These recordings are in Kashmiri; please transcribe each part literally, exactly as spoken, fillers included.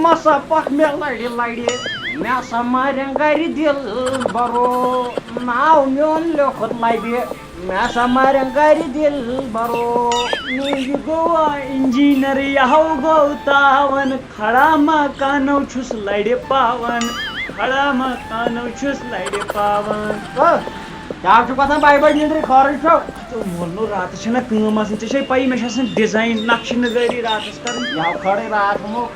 مسا پکھ مےٚ لڑِ لڑِ، مےٚ سا مارٮ۪ن گرِ دِل برو، ناو میون لیوٚکھُت لبہِ، مےٚ سا مارٮ۪ن گرِ دِل برو۔ نہٕ یہِ گوٚوا انجینر، یہِ ہو گوٚو تاون، کھڑا مکانو چھُس لڑِ پاون، کھڑا مکانو چھُس لڑِ پاون۔ او، کیٛاہ چھُکھ وۄتھان بَہہِ بَجہِ نِندرِ، خٲرٕے چھُو؟ تہٕ ووٚن نہٕ، راتس چھنہ کٲم آسان، ژےٚ چھے پَیی مےٚ چھِ آسان ڈِزاین، نقشہٕ نِگٲری راتس کرٕنۍ۔ یَوٕ کھٲرٕے راتھ ہُمو،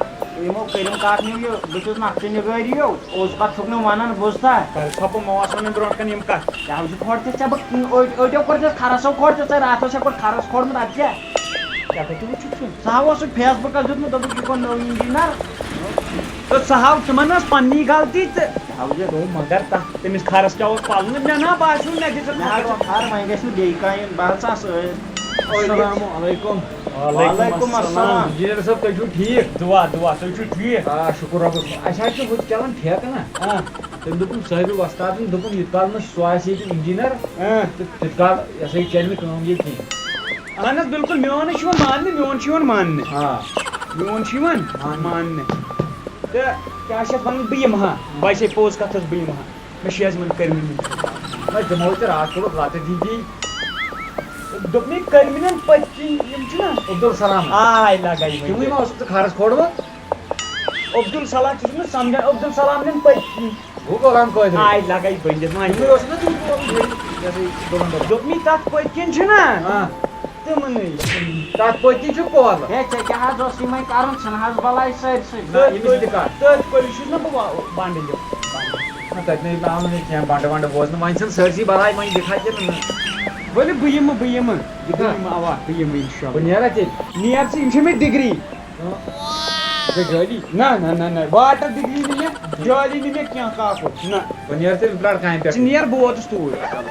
یِمو کٔرِم کاکنیو یہِ، بہٕ چھُس نقشہٕ نِگٲری یو، اوس پتہٕ چھُکھ نہٕ ونان، بوٗزتھا؟ کر ژھۄپہٕ، مےٚ اوس ونان برونٛٹھ کَنہِ یِم کَتھ۔ کیٛاہ چھُ کھۄڑ ژےٚ، ژےٚ بہٕ أڑۍ، أڑیو کوٚر ژےٚ کھرس، ہو کھۄڑ ژےٚ، ژےٚ راتھ اوس یَپٲرۍ کھرس کھوٚڑمُت، اَدٕ کیٛاہ؟ کیٛاہ کَتہِ وٕچھُکھ ژٕ؟ سُہ ہا اوسُکھ فیس بُکس دیُتمُت، دوٚپُکھ، یہِ گوٚو نٔو انجینر۔ تہٕ سُہ ہاو تِمن ٲس پننی غلطی تہٕ۔ ہاو یہِ۔ تو مگر تتھ تٔمِس خرس کیٛاہ اوس پلنہٕ؟ مےٚ نا باسیو، مےٚ دِژٕکھ مےٚ حظ چھُ نظر۔ خر، وۄنۍ گژھِ نہٕ بیٚیہِ کانٛہہ یُن۔ بہٕ حظ ژاس ٲدۍ۔ السلام علیکم۔ وعلیکم السلام۔ انجینئر صٲب، تُہۍ چھِو ٹھیٖک؟ دُعا، دُعا، تُہۍ چھِو ٹھیٖک؟ آ، شُکُر رۄبَس کُن۔ اَسہِ حظ چھُ ہُتہِ چلان ٹھیکہٕ نا۔ آ۔ تٔمۍ دوٚپُن صٲحبِ وۄستادَن دوٚپُن، ییٖتِس کالَس نہٕ سُہ آسہِ ییٚتہِ انجینئر، آ۔ تہٕ تیوٗت کال یہِ ہسا یہِ چلہِ نہٕ کٲم ییٚتہِ کِہیٖنۍ۔ اہن حظ، بِلکُل، میون چھُ یِوان ماننہٕ، میون چھُ یِوان ماننہٕ۔ آ۔ میون چھُ یِوان ماننہٕ۔ ماننہٕ۔ تہٕ کیٛاہ چھِ یَتھ وَنان، بہٕ یِمہٕ ہا، ویسے پوٚز کَتھ حظ، بہٕ یِمہٕ ہا۔ مےٚ چھِ حظ یِمَن کٔرمٕتۍ۔ نہ، تِمو تہِ راتھ کوٚرُکھ لَتہٕ ڈی ڈی۔ دوٚپمَے کٔرمٕتۍ پٔتۍ کِنۍ، یِم چھِنہ۔ عبدالسلام۔ آے لَگَے وۄنۍ۔ تِموٕے ما اوسُکھ ژٕ خرٕچ کھوڑمُت؟ عبدالسلام چھُس نہٕ سَمجھان، عبدالسلام نِن پٔتۍ کِنۍ۔ گوٚو غلام قٲدر۔ آے لَگَے بٔنِتھ وۄنۍ۔ یِموٕے اوسُکھ نہ تُہۍ تُلمُت یہِ ہسا یہِ دۄن دۄن۔ دوٚپمَے تَتھ پٔتۍ کِنۍ چھِنہ۔ آ۔ تِمنٕے۔ تَتھ پٔتۍ کِنۍ چھُ کۄل۔ ہے، ژےٚ کیٛاہ حظ اوس یِمَے کَرُن؟ ژھٕن حظ بَلاے سٲرسٕے۔ نہ، تٔتھۍ أمِس تہِ کَر۔ تٔتھۍ کُلِس چھُس نہ بہٕ وا-، بَنٛڈٕ یہِ۔ نہ، تَتہِ نَے ناو نہٕ کینٛہہ، بَنٛڈٕ وَنٛڈٕ بوزنہٕ۔ وۄنۍ ژھٕن سٲرسٕے بَلاے، وۄنۍ دِکھا کِنہٕ نہ؟ ؤلِو، بہٕ یِمہٕ، بہٕ یِمہٕ۔ بہٕ ہا؟ یِمہٕ، اَوا، بہٕ یِمہٕ، اِنشاء بہٕ اللہ۔ نیرا تیٚلہِ؟ نیر ژٕ، یِم چھِ مےٚ ڈگری۔ ژٕ گٔے جٲلی؟ نہ، نہ، نہ، نہ، واٹر ڈگری نہٕ مےٚ، جٲلی نہٕ مےٚ کینٛہہ، کاکُر، نہ۔ بہٕ نیرٕ تیٚلہِ، بہٕ پرٛارٕ کامہِ پٮ۪ٹھ۔ ژٕ نیر، بہٕ ووتُس توٗرۍ۔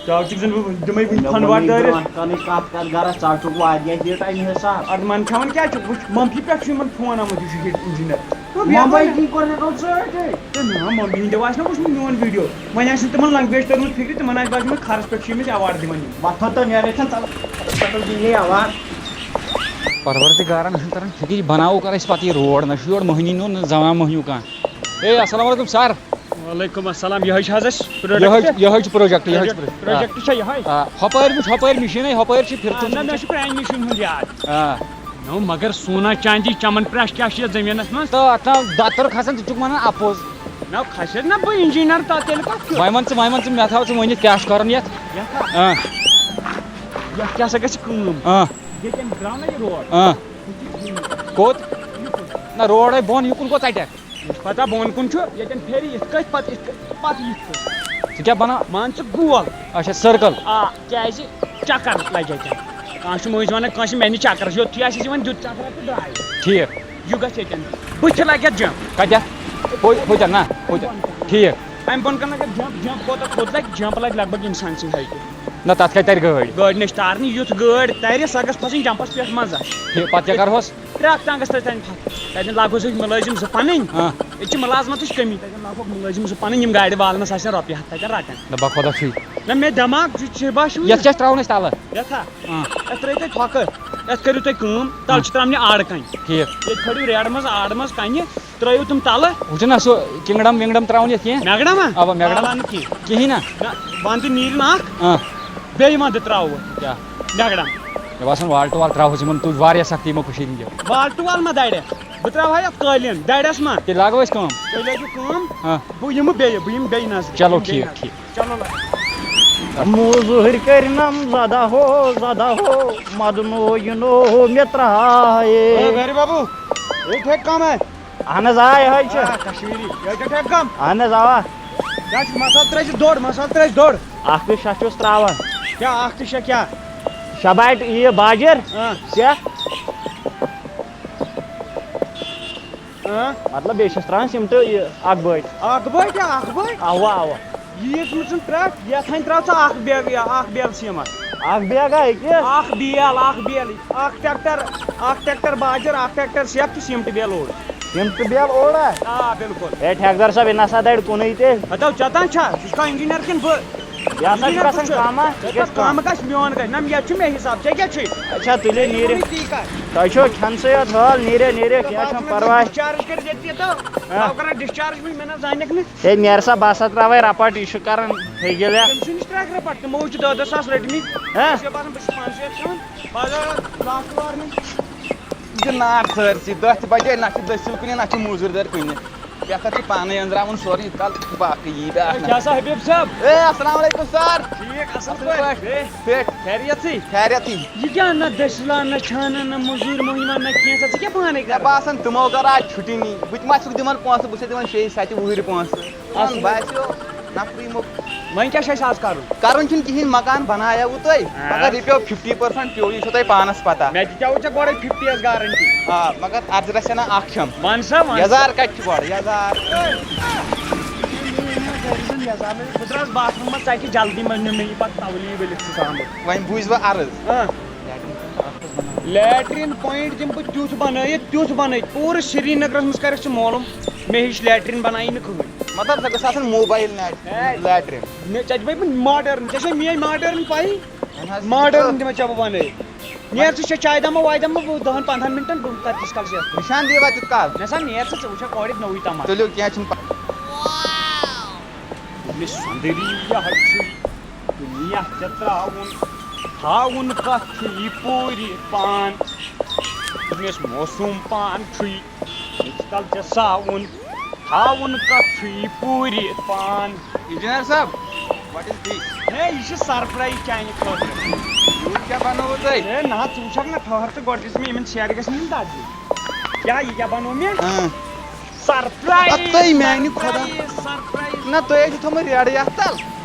ژٕ آو چُک زَن بہٕ دِمَے وٕنہِ مےٚ فنوار ووٚنُے دٲرِتھ۔ برونٛٹھ کَنٕے کَتھ کَتھ گَرَس، ژٕ آو چُک واریاہ لیٹ اَمہِ حِساب۔ اَدٕ منٛدچھاوان کیٛاہ چھُکھ؟ وٕچھ، ممفی پٮ۪ٹھ چھُ یِمَن فون آمُت، یہِ چھُ ہِٹ اِنجیٖنَر۔ تو بیٚہہ ممبئی وۄنۍ۔ کِنۍ کوٚر مےٚ تِم سۭتۍ۔ تہٕ نہ، ممبئی ہِنٛدیو آسہِ نہ وٕچھمُت میون ویٖڈیو۔ وۄنۍ آسہِ نہٕ تِمَن لنٛگویج تٔرمٕژ فِکرِ، تِمَن آسہِ باسیومُت خرٕچ پٮ۪ٹھ چھِ أمِس اٮ۪وارڈ دِوان یِم۔ وۄتھو تہٕ نیرو ییٚتٮ۪ن، ژَلو، ژَلو دِیہِ اٮ۪وارڈ۔ پروردگارن چھُنہٕ تران فِکرِ، یہِ بناوو کر أسۍ پتہٕ یہِ روڈ، نہ چھُ یورٕ مٔہنی نیُن، نہ زنان مٔہنیوٗ کانٛہہ۔ اے، السلام علیکم سر۔ وعلیکم السلام، یِہوٚے چھِ حظ اَسہِ یِہوٚے، product؟ یِہوٚے چھُ product۔ پروجیکٹ، یِہوٚے چھُ پروجیکٹ۔ آ۔ پروجیکٹ چھا یِہوٚے؟ آ، ہۄپٲرۍ وٕچھ، ہۄپٲرۍ مِشیٖنٕے، ہۄپٲرۍ چھِ آ، پھِرتھُن۔ نہ، مےٚ چھِ پرٛانہِ مِشیٖن ہُنٛد یاد۔ آ۔ نو، مگر سونا چاندی چمن پرٛٮ۪س کیٛاہ چھِ یَتھ زٔمیٖنَس منٛز؟ تہٕ اَتھ ناو دَتٕر کھسان، ژٕ چھُکھ وَنان اَپوٚز۔ نہ، کھسٮ۪س نہ، بہٕ اِنجیٖنر، تَتھ تیٚلہِ کَتھ چھُ؟ وۄنۍ وَن ژٕ، وۄنۍ وَن ژٕ، مےٚ تھاو ژٕ ؤنِتھ کیٛاہ چھُ کَرُن یَتھ؟ یَتھ ہا؟ آ۔ یَتھ کیٛاہ سا گژھِ کٲم؟ آ۔ ییٚتٮ۪ن درٛاو نہ یہِ روڈ؟ آ۔ ہُتہِ چھِ ٹھیٖک۔ کوٚت؟ یُکُن۔ نہ، روڈ ہے بۄن، یُکُن کوٚت ژَٹٮ۪کھ؟ پتہ بۄن کُن چھُ، ییٚتٮ۪ن پھیرِ یِتھ کٔٹھۍ، پتہٕ یِتھ کٔٹھۍ، پتہٕ یِتھ کٔٹھۍ۔ ژٕ کیٛاہ بناو؟ مان ژٕ گول۔ اچھا، سٔرکل۔ آ، کیٛازِ چکر لگہِ اَتٮ۪ن۔ کانٛہہ چھُ مٔنٛزۍ ونان کٲنٛسہِ، مےٚ نہِ چکرس، یوٚت تھی آسہِ یِوان دیُت چکرا تہٕ درٛاے۔ ٹھیٖک۔ یہِ گژھِ ییٚتٮ۪ن۔ بٕتھِ لگہِ اَتھ جمپ۔ کتٮ۪تھ؟ ہُہ-، ہُتٮ۪ن نا؟ ہُتٮ۪ن۔ ٹھیٖک۔ اَمہِ بۄن کَنہِ لگہِ اَتھ جمپ، جمپ کوتاہ تھوٚد لگہِ؟ جمپ لگہِ لگ بگ اِنسان سٕنٛدِ ہایٹہِ۔ نہ، تَتھ کَتہِ تَرِ گٲڑۍ؟ گٲڑۍ نہ چھِ تارنٕے، یُتھ گٲڑۍ تَرِ، سۄ گژھِ پھسٕنۍ جمپَس پٮ۪ٹھ منٛزٕ۔ ٹھیٖک، پَتہٕ کیٛاہ کَرٕہوس؟ ترٛکھ ٹانٛگَس تَتہِ تانۍ پھَتھ۔ تَتٮ۪ن لاگہوس أسۍ مُلٲزِم زٕ پَنٕنۍ۔ آ۔ ییٚتہِ چھِ مُلازمَتٕچ کٔمی۔ تَتٮ۪ن لاگہوکھ مُلٲزِم زٕ پَنٕنۍ، یِم گاڑِ والنَس آسن رۄپیہِ ہَتھ تَتٮ۪ن رَٹان۔ نہ، بَکوَدا چھُے۔ نہ، مےٚ دٮ۪ماغ چھُ، ژےٚ باسیوُ یَتھ یہِ؟ کیٛاہ چھِ ترٛاوُن اَسہِ تَلہٕ؟ یَتھ ہا؟ آ۔ یَتھ ترٛٲیِو تُہۍ پھۄکہٕ۔ یَتھ کٔرِو تُہۍ کٲم، تَلہٕ آ۔ چھِ ترٛاونہِ آڑٕ کَنہِ۔ ٹھیٖک۔ ییٚتہِ کھٲلِو ریڈٕ منٛز آڑٕ منٛز کَنہِ۔ ترٛٲیِو تِم تَلہٕ۔ ہُہ چھُنہ سُہ کِنٛگڈَم وِنٛگڈَم ترٛاوُن یَتھ کینٛہہ؟ میگڈَم ہا؟ اَوا، میگڈَم۔ آ، نہٕ کینٛہہ۔ کِہیٖنۍ نا؟ نہ، وَندٕ نیرِ نہٕ اَکھ، آ۔ بیٚیہِ وَندٕ ترٛاوو۔ کیٛاہ؟ میگڈَم۔ مےٚ باسان وال ٹُو وال ترٛاوہوس یِمَن، تُج واریاہ سختی یِمو کٔشیٖرِ ہِنٛدیو۔ وال ٹُو وال ما دَرِ؟ بہٕ ترٛاوہا یَتھ قٲلیٖن دَرٮ۪س ما؟ تیٚلہِ لاگو أسۍ کٲم۔ تُہۍ لٲگِو کٲم۔ آ۔ بہٕ یِمہٕ بیٚیہِ، بہٕ یِمہٕ بیٚیہِ نظرِ، چلو، بہٕ یِمہٕ بیٚیہِ ٹھیٖک، نظرِ۔ ٹھیٖک۔ چلو، لَگ۔ موزوٗرۍ کٔرۍ نم زدہ ہو، زدہ ہو، مدنو یِنو مےٚ ترٛایے۔ اے، ویری بابو، یہِ ٹھیک کم ہے؟ اہن حظ، آ، یِہوٚے چھُ۔ آ، کشمیٖری۔ یہِ چھا ٹھیک کم؟ اہن حظ، اوا۔ کیٛاہ چھُ مسالہٕ ترٛٲوزِ دوٚر، مسالہٕ ترٛٲوزِ دوٚر۔ اکھ تہٕ شےٚ چھُس ترٛاوان۔ کیٛاہ اکھ تہٕ شےٚ کیٛاہ؟ شےٚ باٹہِ یہِ باجِر، آ۔ سٮ۪کھ۔ آ۔ مطلب، بیٚیہِ چھِس ترٛاوان سیٖمٹہٕ یہِ اکھ بٲٹۍ۔ اکھ بٲٹۍ ہا، اکھ بٲٹۍ؟ اَوا، اَوا۔ ییٖژ مٕژن ترٛٹھ، یَتھ ہَنہِ ترٛاو ژٕ اکھ بیگ، یہِ اکھ بیل سیٖمَٹھ۔ اکھ بیگ ہا أکِس؟ اکھ بیل، اکھ بیل، اکھ ٹریکٹر، اکھ ٹریکٹر باجر، اکھ ٹریکٹر سیٚکھ تہٕ سیٖمٹہٕ بیل اوٚڑ۔ سیٖمٹہٕ بیل اوٚڑ ہا؟ آ، بِلکُل۔ ہے، ٹھیکدر صٲب، یہِ نسا دَرِ کُنُے تہِ۔ ہتو، ژےٚ تام چھا؟ ژٕ چھُکھا انجینئر کِنہٕ بہٕ؟ یہِ ہسا چھُ گژھان کم، ہا؟ یہِ گژھِ کم۔ کم گژھِ، میون گژھِ۔ نہ، ییٚتہِ چھُ مےٚ حساب، ژےٚ کیٛاہ چھُے؟ اچھا، تُلہِ نیٖرِو۔ ژےٚ چھُے ووٚنمُت تی کر۔ تۄہہِ چھو کھٮ۪نسٕے یوت حال، نیٖرِو، نیٖرِو، کینٛہہ چھُنہٕ پرواے۔ ڈِسچارٕج کٔرِتھ ییٚتہِ تہٕ ہا۔ بہٕ کران ڈِسچارٕج وٕنہِ، مےٚ نہ زانٮ۪کھ نہٕ۔ ہے، نیر سا، بہٕ ہسا ترٛاوے رپورٹ، یہِ چھُ کران فیگِل یا۔ تٔمۍ سٕے نِش ترٛاوکھ رپورٹ، تِمو چھِ دَہ دَہ ساس رٔٹمٕتۍ۔ ہا؟ مےٚ چھُ باسان، بہٕ چھُس پانسٕے یوت کھٮ۪وان۔ بہٕ ہسا لاکھ وارنِنٛگ۔ جناب سٲرسٕے، دَہ تہِ بجے، نہ چھِ دٔسِل کُنہِ، نہ چھِ موٚزوٗرۍ دٲرۍ کُنہِ۔ یتھ چھِ پانے أنٛزراوُن سورُے، یوٗت کال باقٕے یی بیٛاکھ اے، نہ۔ کیٛاہ سا حبیب صٲب؟ اے، السلام علیکم سر۔ ٹھیٖک، اصل اصل پٲٹھۍ۔ پٲٹھۍ۔ اے، فٹ۔ خیریتھٕے؟ خیریتھٕے۔ یہِ کیٛاہ، نہ دٔسِلان، نہ چھانان، نہ موٚزوٗرۍ مۄہنِوان، نہ کینٛہہ، ژٕ کیٛاہ پانے مےٚ کران؟ باسان تِمو کٔر آز چھُٹی نی، بہٕ تہِ ما چھُکھ دِوان پونٛسہٕ، بہٕ چھُسے دِوان شیٚیہِ ستہِ وُہرِ پونٛسہٕ۔ اصل۔ وۄنۍ باسیو نفری مۄک۔ وۄنۍ کیٛاہ چھُ اَسہِ آز کَرُن؟ کَرُن چھُنہٕ کِہیٖنۍ، مکان بنایاوُ تۄہہِ، آ۔ مگر رٔپیو فِفٹی پٔرسنٹ پیوٚو، یہِ چھو تۄہہِ پانَس پَتہ۔ مےٚ دِژیاوُ ژےٚ گۄڈَے فِفٹی یَس گارنٹی۔ آ، مگر عرض رَژھِ ہنا اَکھ چھَم۔ وَن سا، وَن سا۔ یَزار کَتہِ چھُ گۄڈٕ؟ یَزار۔ بہٕ درٛاس باتھ روٗم منٛز، ژَکہِ جلدی منٛز نیوٗ مےٚ یہِ پَتہٕ تَولی ؤلِتھ ژٕ سامان۔ وۄنۍ بوٗزۍ وٕ عرض۔ آ۔ لیٹرین پوینٹ دِمہٕ بہٕ تیُتھ بنٲیِتھ، تیُتھ بنٲیِتھ، پوٗرٕ سرینگرَس منٛز کَرٮ۪کھ ژٕ معلوم، مےٚ ہیٚچھ لیٹرین بناوٕنۍ نہٕ کٕہٕنۍ۔ مطلب، سۄ گٔژھ آسٕنۍ موبایل نیٹ-، ہے۔ لیٹرین۔ مےٚ، ژےٚ چھِ بہٕ ماڈٲرٕن، ژےٚ چھےٚ میٛٲنۍ ماڈٲرٕن پَیی؟ اَہَن حظ۔ ماڈٲرٕن دِمے ژےٚ بہٕ بَنٲیِتھ۔ نیر ژٕ، چھےٚ چاے دَمہ واے دَمہ بہٕ دَہَن پنٛدہَن مِنٹَن، بہٕ کَتہِ تِژھ کال چھِ یَتھ۔ نِشان دِیِو اَتہِ یُتھ کال۔ مےٚ سا نیر ژٕ، ژٕ وٕچھکھ اورٕ ییٚتہِ نوٚوُے تَماشہٕ۔ تُلِو، کینٛہہ چھُنہٕ پَ-، مےٚ سۄندٕری یہِ ہا چھُے دُنیا ژےٚ ترٛاوُن، تھاوُن کَتھ چھُ یہِ پوٗرِ پان۔ مےٚ موسوٗم پان چھُے، یُتھ کال ژےٚ ساوُن۔ تھاوُن کتھ چھُ یہِ پوٗرِ پان۔ انجینئر صاحب، what is this؟ ہے، یہِ چھِ سرپرایز چانہِ خٲطرٕ۔ یوٗت کیٛاہ بنووُ تۄہہِ؟ ہے، نہ، ژٕ وٕچھکھ نہ، ٹھٔہر تہٕ گۄڈٕ دِژ مےٚ یِمن سیرِ گژھِ نہٕ دَگ دِنۍ۔ کیٛاہ، یہِ کیٛاہ بنوو مےٚ؟ اۭں۔ سرپرایز، ہتٲے میانہِ خۄدا۔ Surprise, surprise. نہ، تُہۍ ٲسِو تھوٚمُت ریڈٕے اَتھ تل۔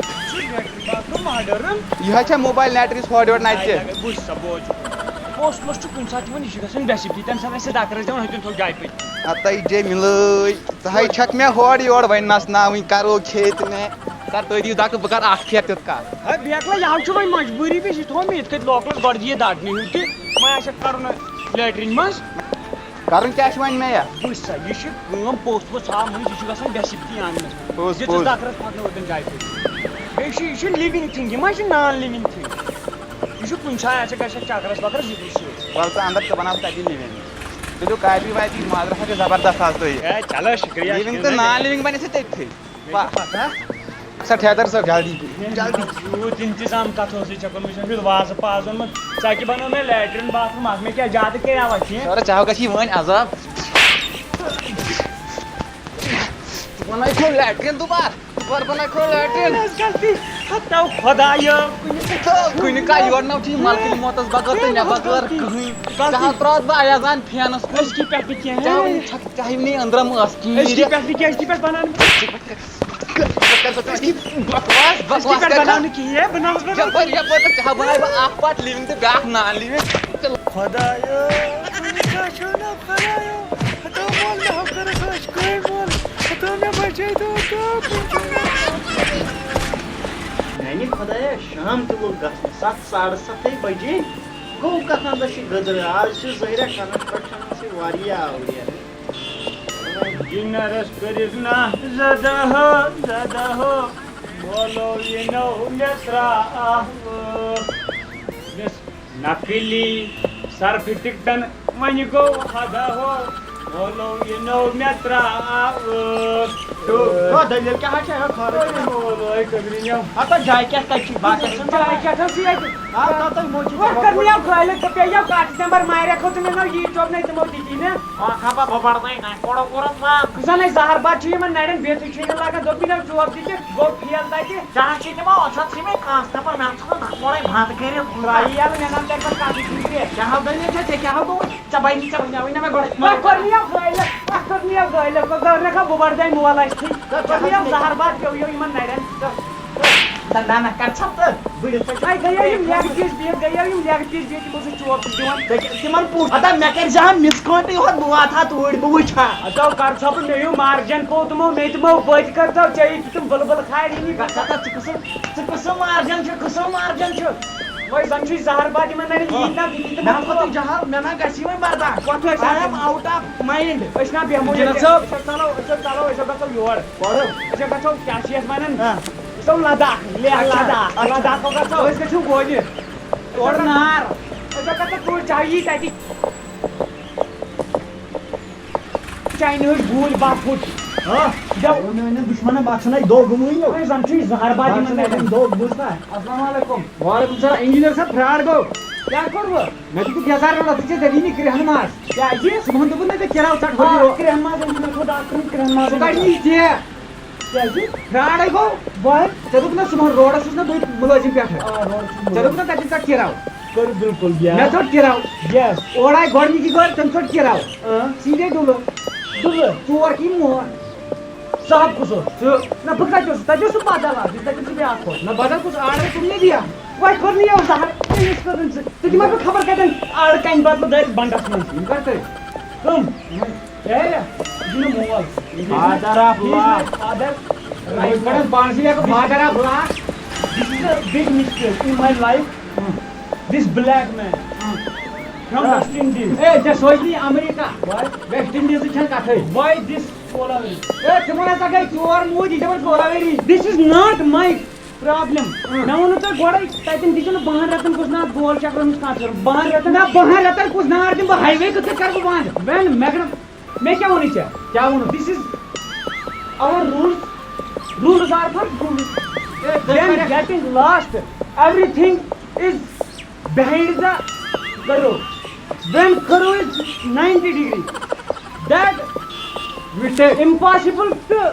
سُہ لیٹرین باتھ روٗم ماڈٲرٕن۔ یہِ حظ چھا موبایل نیٹ یُس ہورٕ یورٕ نژِ؟ آے لگے، بوٗزھ سا، بوز۔ پوسٹ پوسٹ کُنہِ ساتہٕ یِوان، یہِ چھُ گژھان بے عزتی، تَمہِ ساتہٕ آسہِ ڈاکٹرَس دِوان، ہُتٮ۪ن تھوٚو جایہِ پٔتۍ۔ ہتٲے جے مِلٲے۔ ژٕ ہاے چھکھ مےٚ ہورٕ یورٕ وۄنۍ نژناوٕنۍ، کرو کھیٚتۍ مےٚ۔ کر تُہۍ دِیِو دَکہٕ، بہٕ کر اکھ پھیرٕ تیُتھ کال۔ ہے بیکلا، یہِ ہا چھُ وۄنۍ مجبوٗری، بیٚیہِ چھِ تھوٚو مےٚ یِتھ کٔنۍ لوکلَس گۄڈٕ یہِ دَگ نِہِو تہِ، وۄنۍ آسٮ۪کھ کَرُن لیٹرِن منٛز۔ کَرُن کیٛاہ چھُ وۄنۍ مےٚ یَتھ؟ وٕچھ سا، یہِ چھِ کٲم پوٚژھ ووٚژھ ژھاو مٔنٛزۍ، یہِ چھُ گژھان بے عزتی آنٛگنَس۔ پوٚز، دِژٕس پوٚز۔ دَکرَس پَکنٲو تٔمۍ جایہِ پٮ۪ٹھ۔ بیٚیہِ چھُ، یہِ چھُ living thing، یہِ ما چھُ non living thing؟ یہِ چھُ کُنہِ ساتہٕ آسہِ گژھِ چکرس وکرس یہِ تہِ چھُ۔ وَلہٕ ژٕ اَنٛدر، ژٕ بَناو تَتی living۔ تُلِو کاپی واپی، ماز رَژھا چھِ زبردست آز تۄہہِ۔ ہے، چلو، شُکریہ، living شُکریہ۔ تہٕ non living بَنہِ ژےٚ تٔتھی۔ مےٚ چھِ پَتہ۔ سا ٹھیکدر صٲب، جلدی، جلدی۔ یوٗت انتظام کَتھ اوسُے ژےٚ کوٚرمُت؟ ژےٚ چھُ وازٕ پازٕ اوٚنمُت۔ ژٕ کیٛاہ بَنوو مےٚ لیٹرین باتھ روٗم اَکھ؟ مےٚ کیٛاہ زیادٕ کَریاوا کینٛہہ؟ سورُے ژےٚ ہاو گژھی وۄنۍ عذاب۔ ژٕ بَنٲیِتھ لیٹرین دوبارٕ۔ بہٕ بناوٕ خۄش لیٹرین۔ اے، اَسہِ غلطی۔ ہتو خۄدایو، کُنہِ تو کُنہِ کا یورٕ نہ چھُ یہِ ملکہٕ موتس بغٲر تہٕ مےٚ بغٲر کٕہٕنۍ۔ غلطی۔ ژےٚ ہا ترٛووتھ بہٕ ایازان فینس کُن۔ أسۍ کی پٮ۪ٹھ نہٕ کینٛہہ۔ ژےٚ ہا وُنہِ چھکھ، ژےٚ ہا وُنہِ أنٛدرم ٲس أسۍ کی کیٖرِتھ۔ پٮ۪ٹھ نہٕ کینٛہہ، أسۍ کی پٮ۪ٹھ بناو نہٕ۔ بکواس، أسۍ کی بکواس پٮ۪ٹھ کر۔ بناو نہٕ کِہیٖنۍ، ہے، بہٕ نہ اوسُس بناوان۔ یپٲرۍ، یپٲرۍ تہٕ ژےٚ ہا بناوٕ بہٕ اکھ پارٹ living تہٕ بیٛاکھ non living۔ خۄدایو، کُنہِ کا چھُو نہ خۄدایو۔ ہتو مول مےٚ ہو کٔرٕس أچھ کٔمۍ وول، ہتو مےٚ بچٲے تو تو کُنہِ چھُو نہٕ۔ میانہِ خۄدایا، شام تہِ لوٚگ گژھنہِ، ستھ ساڑٕ ستھے بجے۔ گوٚو کتھ اندس چھِ گٔدرٕ، آز چھِ ظٲہرہ کنن پٮ۪ٹھ چھِ آمژٕ واریاہ آوریر۔ ڈنرس کٔرِتھ نہ زدہ ہو، زدہ ہو، مولو یہِ نو مےٚ ترٛاو۔ نقلی صرفہٕ ٹکٹن وۄنۍ گوٚو حدا ہو، مولو یہِ نوٚو مےٚ ترٛاو۔ تو، تو دٔلیٖل کیٛاہ حظ چھےٚ؟ ہے، خٲرٕے چھےٚ۔ مولوے کٔدرِنیو۔ ہتا جاے کیٛاہ کَتہِ چھِ؟ بہٕ ہسا چھُس جاے کیٛاہ تھٲو ژٕ ییٚتہِ؟ آ، تَتھ ہے موٗجوٗب۔ وۄنۍ کٔر مےٚ یَو خٲلِق تہٕ پیٚیہِ یَو کَٹھ نمبر مارٮ۪کھ ہو تہٕ مےٚ نو یی چوب نَے تِمو دِتی نہٕ۔ آ، خبر بہٕ بَڑٕ نَے نَے، کوڑو کوٚرُس بنٛد۔ بہٕ زَن ہے زَہر بَتہٕ چھُ یِمَن نَرٮ۪ن بِہتھٕے چھُے نہٕ لَگان، دوٚپُے نہ چوب دِتِکھ، گوٚو فیل تَتہِ۔ ژےٚ ہا چھُے تِمو، ژٕ ژھٕنمے خاص خبر، مےٚ ژھٕنُن تھوڑے بنٛد کٔرِتھ۔ ترٛایی یَلہٕ، مےٚ نَم تَمہِ پَتہٕ کَتھٕے چھُنہٕ کینٛہہ۔ کیٛاہ ہو دٔلیٖل چھےٚ؟ ژےٚ کیٛاہ ہو گوٚمُت؟ ژےٚ بَنی، ژےٚ وَنیٛاوُے نہ مےٚ گۄڈَے۔ وۄنۍ کوٚر مےٚ یَو غٲلِب، وۄنۍ کوٚر مےٚ یَو غٲلِب، وۄنۍ گٔر نہ کانٛہہ بُبَر دانہِ مول اَسہِ تھی۔ تہٕ وۄنۍ یَو زَہر بَتھ پیوٚو یَو یِمَن نَرٮ۪ن۔ نہ، نہ، نہ، کَر ژھۄپہٕ تہٕ بٔڑِتھ ژٕ چھُکھ۔ وۄنۍ گٔیو یِم leg piece بِہِتھ، گٔیو یِم leg piece بِہِتھ، یِمو سۭتۍ چوب تہِ دِوان۔ تِمَن پوٗچھ، ہتا مےٚ کَرِ زِ ہا مِس کٲنٛٹہٕ یِہوٚے، بہٕ واتہٕ ہا توٗرۍ، بہٕ وٕچھِ ہا۔ ہتو کر ژھۄپہٕ، مےٚ ہیوٗ مارجن پوٚو تِمو، مےٚ تِمو بٔتۍ کٔرۍ تو ژےٚ یہِ تِم بُلبُل کھارِ نی۔ گژھ ہتا ژٕ قٕسم، ژٕ قٕسم مارجن چھُ، قٕسم مارجن چھُ۔ وۄنۍ زن چھُے زہر باد یِمن نرٮ۪ن ییٖتۍ نہ، ییٖتۍ نہ۔ مےٚ ہا کوٚر تُہۍ جہل، مےٚ نہ گژھی وۄنۍ برداش۔ وۄتھ وۄتھ I am out of mind۔ أسۍ نہ بیٚہمو جناب ییٚتہِ۔ صٲب۔ أسۍ حظ ژلو، أسۍ حظ ژلو، أسۍ حظ گژھو یور۔ پرو۔ أسۍ حظ گژھو، کیٛاہ چھِ یَتھ وَنان؟ ہاں۔ تو لداخ، لیہ اچھا۔ لداخ، اچھا۔ لداخ کو گژھو۔ أسۍ گژھو گوجہِ۔ تورٕ نار۔ أسۍ ہسا گژھو گوجہِ، چاہے یی تَتہِ۔ چاینہٕ ہٕنٛدۍ گوٗلۍ باہ فُٹ۔ ہاں؟ دَپ۔ وۄنۍ میٛانٮ۪ن دُشمَنَن باسان اَتہِ دۄہ گوٚمُے یو۔ أسۍ زَن چھُے زہر باد یِمَن باسان اَتہِ اَتٮ۪ن۔ دۄہ بوٗز نا۔ السلام علیکم۔ وعلیکم السلام۔ انجینئر صٲب، فراڈ گوٚو۔ کیٛاہ کوٚروٕ؟ مےٚ دیُتُکھ یَزار رَلَس، ژٕ چھےٚ دٔلیٖل یہِ کرٛہُن ماز۔ کیٛازِ؟ صُبحن دوٚپُن مےٚ ژےٚ کِراو ژَٹ آ، ہُرِ رو۔ کرٛہُن ماز أنۍ مےٚ کوٚر ڈاکٹرَن کرٛہُن ماز ژٕ أنۍ کَڑ مےٚ۔ نہٕ یہِ ژےٚ۔ کیٛازِ؟ فراڈے گوٚو۔ وۄنۍ؟ ژےٚ دوٚپ نہ صُبحن روڈس چھُس نہ بہٕ مُلٲزِم پٮ۪ٹھٕ۔ آ، روڈ چھُس ژےٚ دوٚپ مُلٲزِم۔ نہ تَتہِ ژَٹ کِراو۔ کٔر بِلکُل، یَس۔ مےٚ ژٔٹ کِراو۔ یَس۔ اورٕ آیہِ گۄڈٕنِکی گٲڑۍ، تٔمۍ ژٔٹ کِراو۔ آ۔ سیٖدھے ڈُلہٕ۔ ڈُلہٕ۔ ژور کی مور۔ صاحب کُس اوس؟ ژٕ۔ نہ، بہٕ کَتہِ اوسُس؟ تَتہِ اوس سُہ بدل اَکھ، تَتہِ اوس سُہ بیٛاکھ کھوٚت۔ نہ، بدل کُس؟ آرڈر کوٚر مےٚ دِیا۔ وۄنۍ کوٚر نہٕ یہِ ظاہر، أمِس کوٚر نہٕ ژٕ۔ ژٕ دِمَکھ بہٕ خبر کَتٮ۪ن آرڈر کَنہِ بدلہٕ دٲرِتھ بنٛڈَس منٛز۔ یِم کَر تٔرۍ؟ کٕم؟ ہے، یہِ چھُنہٕ مول۔ Father of He is my love۔ Father۔ یِتھ پٲٹھۍ پانسٕے لیکھو father of love۔ This is a big mistake in my life۔ This black man from West Indies۔ A, ژےٚ سوزنی امریکہ۔ Why؟ ویسٹ انڈیزٕچ چھَنہٕ کَتھٕے۔ Why this Godavari؟ اے، تِمَن ہسا گٔے ژور موٗدۍ، یہِ چھِ وۄنۍ Godavari. This is not my problem۔ مےٚ ووٚنوُ تۄہہِ گۄڈَے، تَتٮ۪ن دِژٕن نہٕ بَہَن رٮ۪تَن گوٚژھ نہٕ اَتھ گول چکرَن ہٕنٛز کانٛہہ ضروٗرت۔ بَہَن رٮ۪تَن؟ نہ، بَہَن رٮ۪تَن کُس نار دِمہٕ بہٕ؟ ہاے وے کِتھ کٔنۍ کَرٕ بہٕ بنٛد؟ When مےٚ کَرٕ، مےٚ کیٛاہ ووٚنُے ژےٚ؟ کیٛاہ ووٚنُتھ؟ This is our rules۔ Rules are for fools۔ A, ژٕ Then کَرکھ getting lost, everything is behind the curve۔ When curve is ninety degree, that mistake۔ Impossible to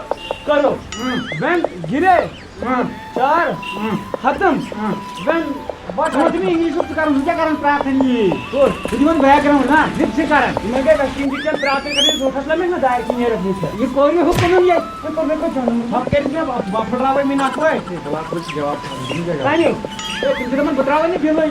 curve۔ Hmm. When گِرے ہم۔ چار ہم۔ ختم۔ ہم۔ When what ژٕ وَن تہٕ مےٚ اِنگلِش پٲٹھۍ، ژٕ کَرُن، ژٕ کیٛاہ کَران پرٛارتھَن یی؟ کوٚت؟ بہٕ دِمَن background نا، زِپ چھِ کَران۔ یِمَن گٔے ویسٹ اِنڈیٖز کٮ۪ن پرٛارتھَن کَرٕنۍ، ژوٗنٛٹھَس لَمٮ۪کھ نہ دارِ کِنۍ نیرَکھ نِچھَر۔ یہِ کوٚر مےٚ حُکُمَن ییٚتہِ۔ وۄنۍ کوٚر مےٚ کٲنٛسہِ جنم۔ ژھۄپہٕ کٔرِتھ مےٚ بہٕ، بہٕ پھٕٹراوَے مےٚ نَتہٕ وۄنۍ۔ ہے، جواب کُس جواب تھاوُن؟ تِم کیٛاہ جواب؟ کَمہِ؟ ہے، تِم چھِ دَپان بہٕ ترٛاوَے نہٕ بِلٕے۔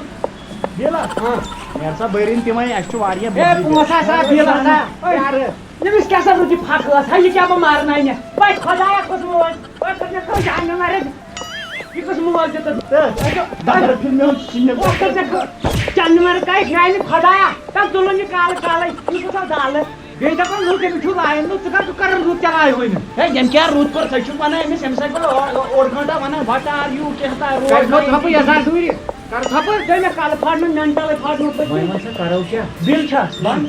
بِل ہا؟ ہاں۔ نیرٕ سا بٔرِن تِمَے، اَسہِ چھُ واریاہ ہے، بِل۔ پونٛسہٕ ہسا، بِل ہسا۔ ہے، یارٕ۔ ییٚمِس کیٛاہ سا روٗد یہِ پھَکھ ٲس ہا، یہِ کیٛاہ بہٕ مارناے مےٚ؟ وۄنۍ خۄدایا کُس مول؟ وۄنۍ کٔر مےٚ کٲم جانوَرَن۔ یہِ کُس مول دیُتُتھ؟ تہٕ دَبَر پھِر مےٚ اوس سِنِس۔ وۄنۍ کٔر مےٚ کٲم جانوَرَن کَے میٛانہِ خۄدایا۔ تَتھ تُلُن یہِ کالہٕ کالَے، یہِ کُس آو زالہٕ؟ بیٚیہِ دَپان لُکھ، أمِس چھُ لایان، نہٕ ژٕ کَر، ژٕ کَرَن رُت چَلاے وۄنۍ۔ ہے، ییٚمۍ کیٛاہ رُت کوٚر، سۄ چھُکھ وَنان أمِس، أمِس ہَے کوٚر او-، او-، اوٚڑ گٲنٛٹا وَنان، "What are you؟" کیٛاہ تام روز کَرِ وۄنۍ وۄنۍ۔ ژھۄپہٕ یَزار دوٗرِ، کَرٕ ژھۄپہٕ۔ تۄہہِ مےٚ کَلہٕ پھاٹنَو، mental پھاٹنَو تۄہہِ۔ وۄنۍ وَن سا، کَرو کیٛاہ؟ بِل چھا؟ وَن۔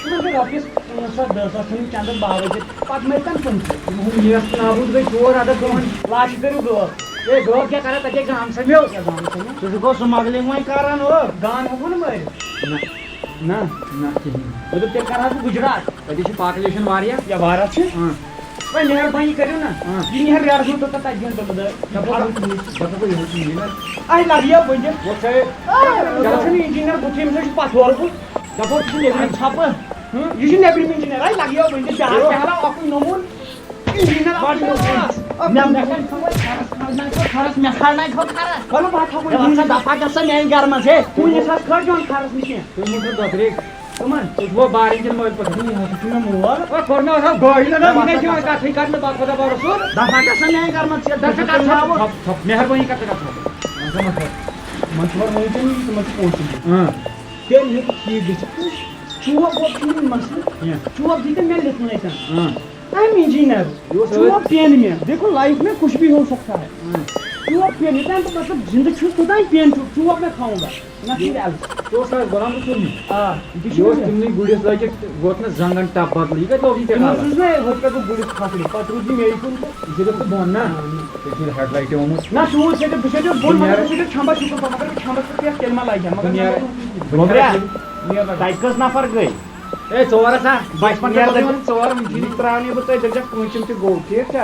یِمَن گٔے رۄپیَس پانٛژھ ساس، دَہ ساس ژھٕنٕنۍ چَندَس باوجہِ، پَتہٕ مٔرۍ تَن پٕنٛژٕہ۔ یِمَن یَس نابوٗد گٔے ژور عدد دۄہَن۔ لاشہِ کٔرِو غٲب۔ ہے، غٲب کیٛاہ کَران؟ تَتہِ ہے گام سَمیو۔ کیٛاہ گام سَمیو؟ ژٕ چھُکھ سُہ smuggling وۄنۍ کَران، ہُہ۔ گان ہٮ۪کو نہٕ مٲرِتھ۔ نہ۔ نہ۔ نہ کِہیٖنۍ۔ مےٚ دوٚپ، تیٚلہِ کَرٕ ہا بہٕ گُجرات۔ تَتہِ چھِ population واریاہ۔ یا واریاہ چھِ۔ اۭں۔ وۄنۍ مہربٲنی کٔرِو نہ۔ اۭں۔ یہِ مہر یَرٕ ہیوٗ توٚتَتھ تَتہِ دِن تِم دٲرۍ۔ دَپو، دَپو، یِہوٚے چھُ engineer۔ اَسہِ لَگہِ یہِ بٕنٛدِتھ۔ وۄنۍ چھےٚ آ، یہِ چھُنہٕ engineer بُتھِ، أمِس چھُ پَتھ ہورٕ بُتھ۔ دَپو، یہِ چھُ نیٚبرِم۔ ژھَپہٕ۔ ہُم، یہِ چھُ نیٚبرِم engineer، اَسہِ لَگہِ یہِ بٕنٛدِتھ۔ بیٛاکھ کیٛاہ ہا اَکُے نموٗنہٕ۔ Engineer اَکُے نموٗنہٕ۔ نہ، مےٚ کَتہِ تھوٚو وۄنۍ کھَرَس، کھَرَس نہ تھوٚو کھَرَس، مےٚ کھَر نہ تھوٚو کھَرَس۔ وَلہٕ بہٕ ہا تھاوٕ ہے، وۄنۍ وَلہٕ سا دَفعہ گژھ سا میٛانہِ گَرٕ منٛز، ہے۔ کُنہِ ساتہٕ کھٲلۍ زیون کھَرَس نہٕ کینٛہہ۔ تُہۍ مہٕ کٔرِو دۄدرِگ۔ کٕمَن؟ تُہۍ چھُوا بارٕنۍ کِنہٕ مٲلۍ پَتہٕ؟ ہے، یہِ ہسا چھُ مےٚ مول۔ او، کوٚر مےٚ اوس اَتھ گٲڑۍ لَگان، یہِ کَتہِ چھِ وۄنۍ کَتھٕے کَرنہٕ، بَکوَدا بَرُس سُر۔ دَفعہ گژھ سا میٛانہِ گَرٕ منٛز، ژےٚ دَفعہ کَتھ ژٕ ژھاوُن۔ ژھۄپ، ژھۄپ، مہربٲنی کَر ژٕ کَتھ ژھاوُن۔ اَہَن سا، مطلب، منٛزٕ وار ؤنِو تُہۍ مےٚ، تِمَن چھِ پونٛسہٕ دیُن۔ اۭں۔ تیٚلہِ ہیٚکہِ ٹھیٖک گٔژھِتھ۔ چوب ووب چھُنہٕ مَسلہٕ۔ کینٛہہ۔ چوب دی تہٕ مےٚ لِتھ نَے تَن۔ اۭں۔ I'm engineer۔ یہِ اوس چوب أتھۍ۔ پینہٕ مےٚ۔ دیکھو، life میں کچھ بھی ہو سکتا ہے۔ اۭں۔ چوب پینہٕ، یوٚتام بہٕ مطلب زِندٕ چھُس، توٚتام پینہٕ چوب۔ چوب مےٚ کھاوُن گا۔ نہ چھُ یہِ عرض۔ ژٕ اوسکھ آز غلام رسول نِش؟ آ، یہِ تہِ چھُ یہِ اوس مےٚ۔ تِمنٕے گُرِس لٲگِتھ ووت نہ زنٛگن ٹپ بدلٕے، یہِ کَتہِ لوگ یہِ ژےٚ تِمن کالس؟ سوٗز مےٚ ہُتہِ پٮ۪ٹھ گُرِس کھۄکھرِ، پتہٕ روٗد یہِ مےٚ کُن تہٕ۔ یہِ چھُ دَپان بۄن نا؟ آ، نہ۔ تیٚلہِ چھُ ہیڈ لایٹہِ آمُت۔ نہ، سوٗز ژےٚ تہِ، بہٕ چھُس ییٚتہِ بۄن، بہٕ مگر نیرٕ۔ بہٕ چھُس ییٚتہِ چھمبس شُکُر پتہٕ مگر بہٕ چھمبس پٮ۪ٹھ پٮ۪ٹھ تیٚلہِ ما لگہِ ہا، مگر بہٕ نیرٕ۔ نیرٕ۔ تَتہِ کٔژ نفر گٔے؟ ہے، ژور ہسا، بچپن پٮ۪ٹھ نیرٕ۔ ووٚن ژور، یہِ ترٛاونٕے بہٕ تۄہہِ، دٔپۍزٮ۪کھ پوٗنٛژِم تہِ گوٚو، ٹھیٖک چھا؟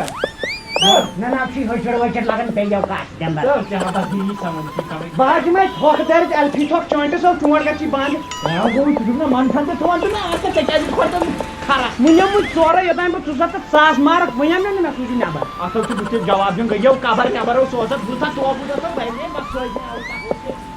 نہ، نہ، اَتھ چھُے ہٕچھڑ ؤچھڑ لگان، پیٚیہِ یو کَتھ دٮ۪مبر۔ تہٕ کیٛاہ پتہٕ یی سمجھ، یہِ سمجھ۔ بہٕ حظ دِمے تھۄکھ دٲرِتھ ایلفی تھۄکھ چٲنٛٹِس، او چونٛٹھ گژھِ بنٛد۔ کیٛاہ گوٚو؟ ژٕ چھُکھ نہٕ منٛدچھان تہٕ ژٕ وَن تہٕ مےٚ، اَتھ کیٛاہ ژےٚ کیٛازِ کھۄٹھ ژٕ کھرس؟ وٕنہِ یِم وٕنہِ ژورے، یوٚتام بہٕ ژٕ زَتھ تہٕ ژاس مارَکھ، وٕنہِ یَم مےٚ نہٕ مےٚ سوٗزِو نٮ۪بر۔ اَتھ حظ چھُ بٕتھِ جواب دیُن، گٔیو قبر نٮ۪بر، او سوزَتھ بوٗزتھا، تو بوٗزتھا، وَنے بَس سوزِ مےٚ اَوٕ تَتھ۔